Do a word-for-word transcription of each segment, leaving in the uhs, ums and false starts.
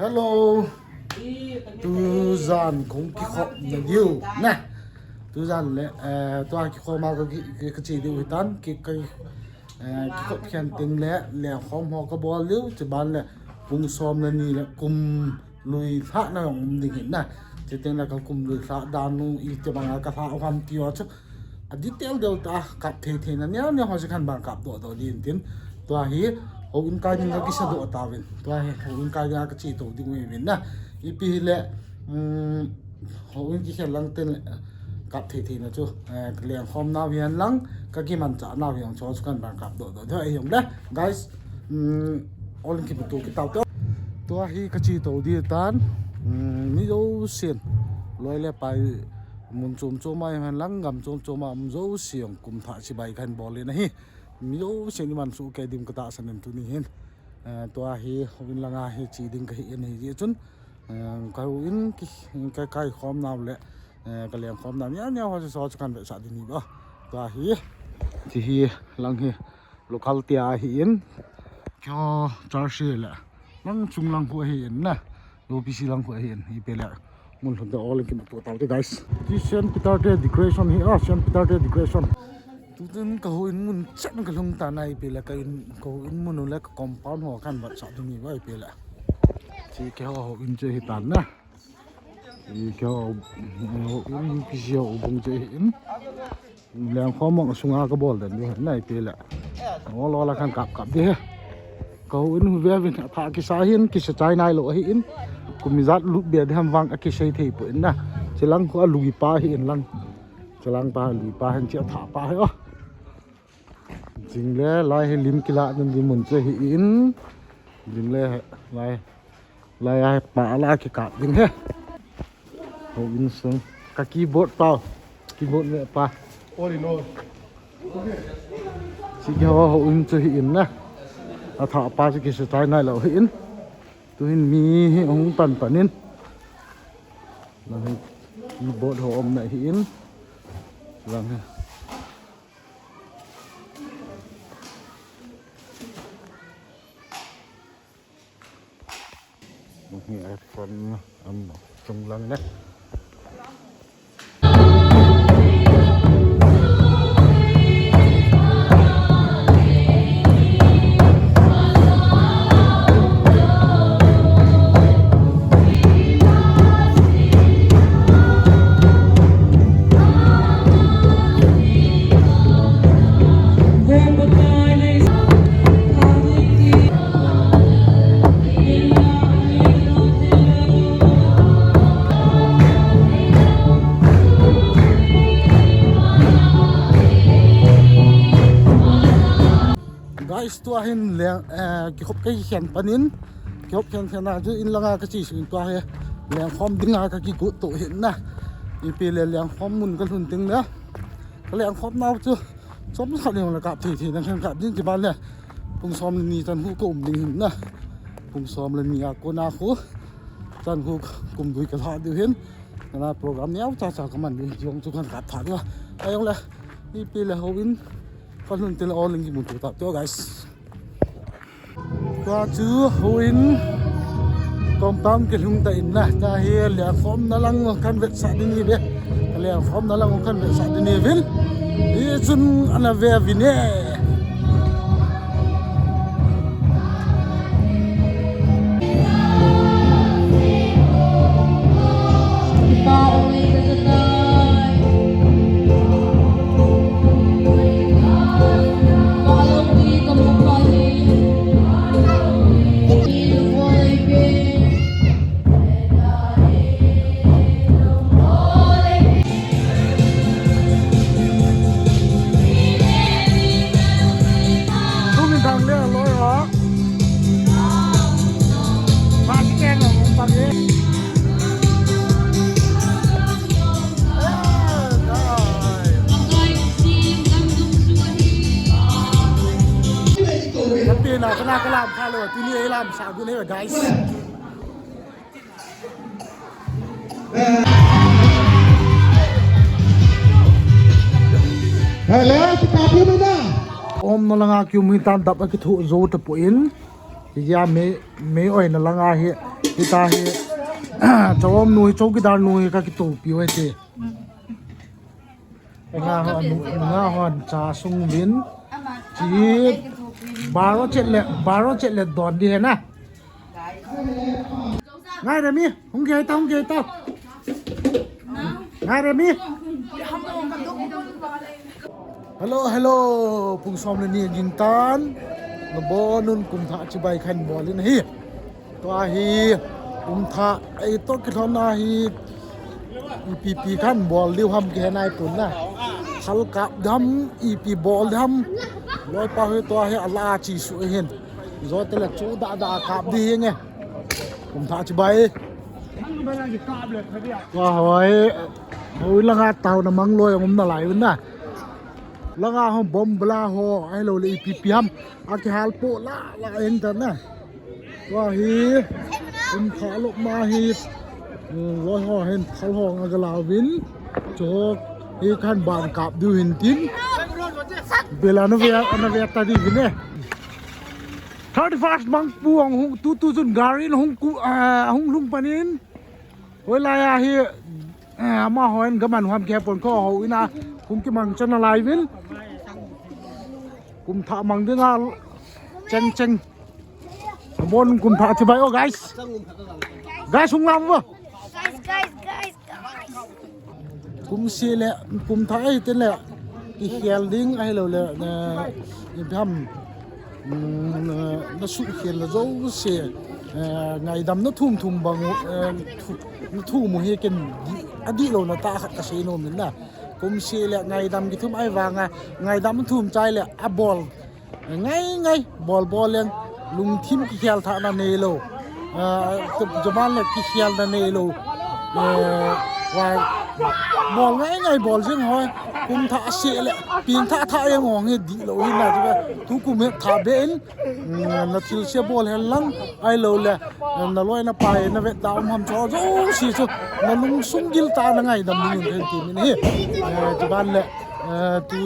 Hello. Tujan kong kikhop na diu na. Tujan le, eh, tua kikhop ma ka ki, ki, ka che diu hitan, ki, ka, eh, kikhop khen ting le, lengkhom ho ka bol diu, chuban le, pung som le ni le, kum lui lha na jong um ding hin na. Che ting le ka kum lui lha dan u, i te banga ka lha u ham ti u chu. A detail deu ta kap thei thei na neo neo ho chu kan bang kap doh doh din tin. Tua hi houin kai ding ka kisa doh tauvin. Tua hi houin kai ding a ka che to ding uvin na. Ipi hi le, um, houin kikhel lang ten le kap thei thei na chu, eh, ka lengkhom nau hihen lang, ka kimanchah nau hihen chu chu kan bang kap doh doh. Tua hi jong le, guys, um, ol kimuto kit tau te. Tua hi ka che to di tan, um, mi jousen. Loi le pai mun chom chom a hihen lang gam chom chom a um jouse jong kum thah chibai kan bol le na hi. Mi jousen i man su ke dim ka tahsan in tuni hin. Eh, tua hi houin langa hi che ding ka hi in hi jeh chun, eh, ka houin ki, ka, ka khom nau le, eh, ka lengkhom nau neo neo ho chu so chu kan vetsah ding hi ba. Tua hi, che hi lang hi local te ahi in. Kyo church le. Lang chung lang khu ahi in na. Lopi si lang khu ahi in. Ipi le. Mun lhun te ol kimuto tau te, guys. Che Saint Peter te decoration hi, ah, Saint Peter te decoration. Tutin ka houin mun chan ka lhung ta na ipi le ka in, ka houin mun u le ka compound ho kan vetsah ding hi ba ipi le. Che keiho houin che hi tan na. I keiho, houin P C ho bung che hi in. Lengkhom mong sunga ka bol den diu na ipi le. Ol ol a kan kap kap di hi. Ka houin hu ve vin a thah kisa hin, kisa chai nai lou ahi in. Kum ijat lut be di ham vang a kisei thei poi in na. Che lang khu a lui pa hi in lang. Che lang pa lui pa hin che a thah pa hi o. Jing le lai hi lim kila ding di mun che hi in. Jing le lai, lai a pa la kikap ding hi. Houin sung. Ka keyboard pa. Keyboard me pa. All in all. Che keiho houin chu hi in na. A thah pa chu kisa chai nai lou hi in. Tuhin mi hi hung pan pan in. Lang hi keyboard ho um na hi in. Lang hi. Hi a kon am chung lang le. Guys, tua hin leng, eh, kikhop ka kikhen panin, kikhop khen khen a chu in langa ka che sung tua hi lengkhom dinga ka kigot to hin na. Ipi le lengkhom mun ka lhun ting le. Ka lengkhom nau chu chom khat le jong le kap thei thei na khen kap ding ti ban le. Pung som le ni chan khu ka um ding hin na. Pung som le ni a kon a khu chan khu kum lui ka lha diu hin. Kana program neo cha cha ka man diu jong chu kan kap tha diu. Ajong le ipi le houin Ka lhun til a ol in kimuto tau te, guys. Tua chu houin compound kilhung ta in na, tua hi lengkhom na lang kan vetsah ding hi ve. Ka lengkhom na lang kan vetsah ding hi vin. Hichun ana ve vin e. Tumin thang le loi ho. Ma si keng lo pa ke. Happy na kana kalam kha lo, tuni ei lam sa gun he, guys. Hello, kita pun na. Om na langa kium hitan dap a kithu jo tapon. Hiya me, me oi na langa hi. Hita hi, chawm nu hi, chowkidar nu hi ka kitopi u ahi ti. Nga ho, nu, nga hon cha sung uvin. Chi baro chet le, baro chet le don ding ahi na. Ngai re mi, hung gei ta, hung gei ta. Ngai re mi. Hello, hello, pung som le ni ging tan. Nabonun kum thah chibai kahin bol in ahi. Tua hi, kum thah, ei, toh kilhon a hi, ipi ipi kahin bol diu ham kihe nai pon na. Thal kap ding ham, ipi bol ding ham. Loipa hi tua hi ala chi su hin. Jote le chu da da kap ding hi nge. Kum thah chibai. Tua hoi, hoi langa taona mang loi um nalai un na. Langa ho bomb bla ho, ahilou le ipi ipi ham. Akihal po la la eng ta na. Tua hi, kum thah lop ma hi, mm, loi ho hin thal ho nga gala uvin. Chu hi kahin ban kap diu hin tin. Bela na ve, na ve ta di vin e. Thirty-first Mangpu hung, hung, tu, tu chun gari hung ku, ah, hung lhung panin. Hoilai a hi, eh, amahon gaman u ham kihe pon, kho ho in a, hung kimang chan alai uvin. Kum thah mang ding a, cheng cheng. Bon kum thah chibai o, guys. Guys, hung lam vo. Guys, guys, guys, guys. Kum seh le, kum thah ahi teng le, kikhel ding ahilou le, eh, ipi ham, mm, na, na suhkhel le jouse, eh, ngaidam na thum thum bang u, eh, thu, na thum u hi ken di, adih louna tah khat kasei nom in na. Kum seh le ngaidam kithum ahi vang a, ngaidam thum chai le abol ngai ngai, bol bol leng, lungthim kikhel thahna neilou. Ah, tu jaman le kikhelna neilou. Eh, wa, bol ngai ngai bol jing hoi. Kum thah seh le, peng thah thah jeng hong hi dih lou hin na, tu, tu kum hi thah be in, mm, na thilse bol hen lang, ahilou le, na loi na pai, na vet da um ham chu, jouse chu, na lungsung gil tah a na ngaidam ding un kahin ti min ahi. Eh, chuban le, eh, tu,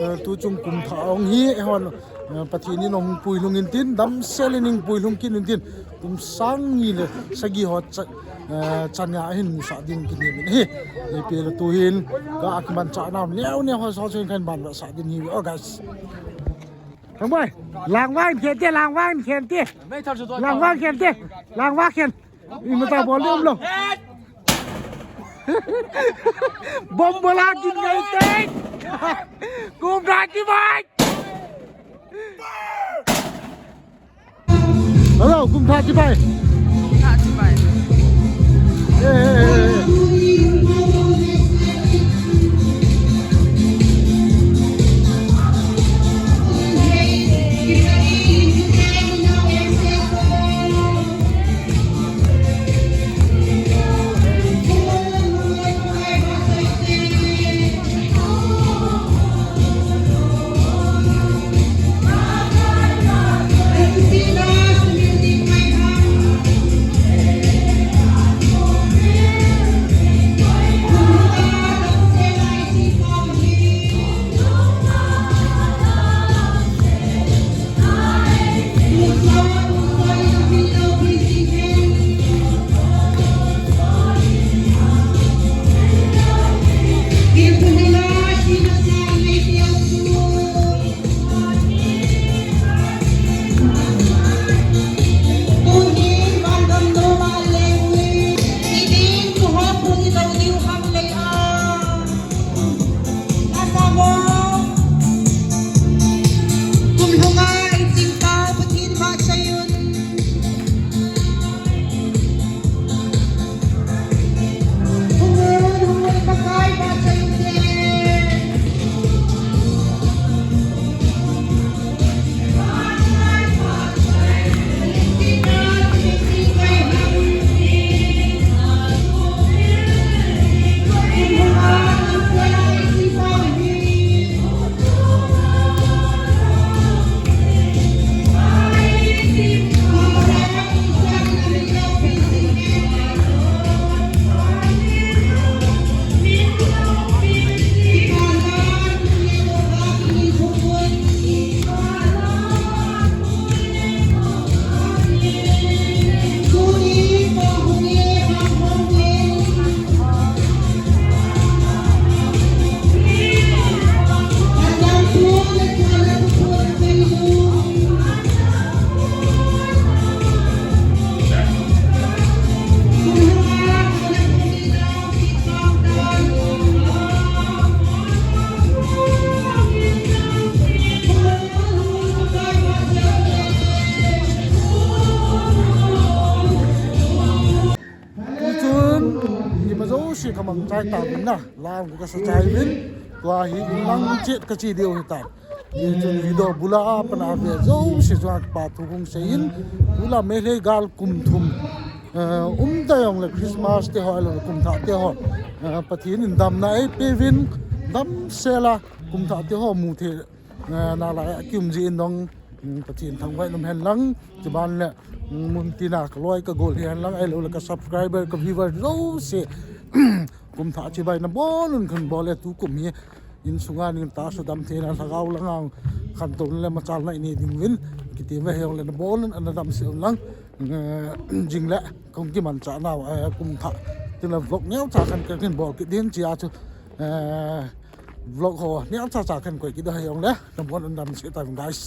eh, tu chung kum thah hong hi, eh, hon, eh, Pathen in hung puilhung in tin, damsel in hung puilhung kit in tin, kum sang ni le sagi ho cha, eh, chan a hin musah ding kit in ahi. Ipi le tu hin, ka akimanchah nau neo neo ho so chen kahin ban sah ding ahi, oh, guys. Thang bai, lang vang khen te, lang vang khen te. Lang vang khen te. Lang vang khen. Ima ta bol le um lou. Bomb bol a kin ngai te. Kum thah chibai. Hello, kum thah chibai. Kum thah chibai. Eh, eh, eh, eh. Che kamang chai ta vin na, lam ka sa chai vin, tua hi lang chet ka chi deu hi ta. Ni chun video bula pana ve jouse chunga kipa thu kong seiyin, bula Meitei gal kum thum, eh, um ta jongle Christmas te ho, lo kum thah te ho, eh, Pathen in damna eipe vin, damsela kum thah te ho mu thei, eh, nalai a kium jeh in jong, mm, Pathen thangvah in um hen lang, chuban le, mm, mun tina ka loi ka gol hi hen lang, ahilou le ka subscriber, ka viewer jouse, kum thah chibai nabon un khan bol e, tu kum hi insunga nin tahsa damtheina lhagao langa khantouna le machalna inei ding uvin, kiti ve, hijongle nabon un ana damsel un lang, eh, jing le kong kimanchah nau, eh, kum thah tina vlog neocha khan ka kin bol kit din chia chu, eh, vlog ho neocha cha khan koi kit da, hijongle nabon un damsel ta uvin guys.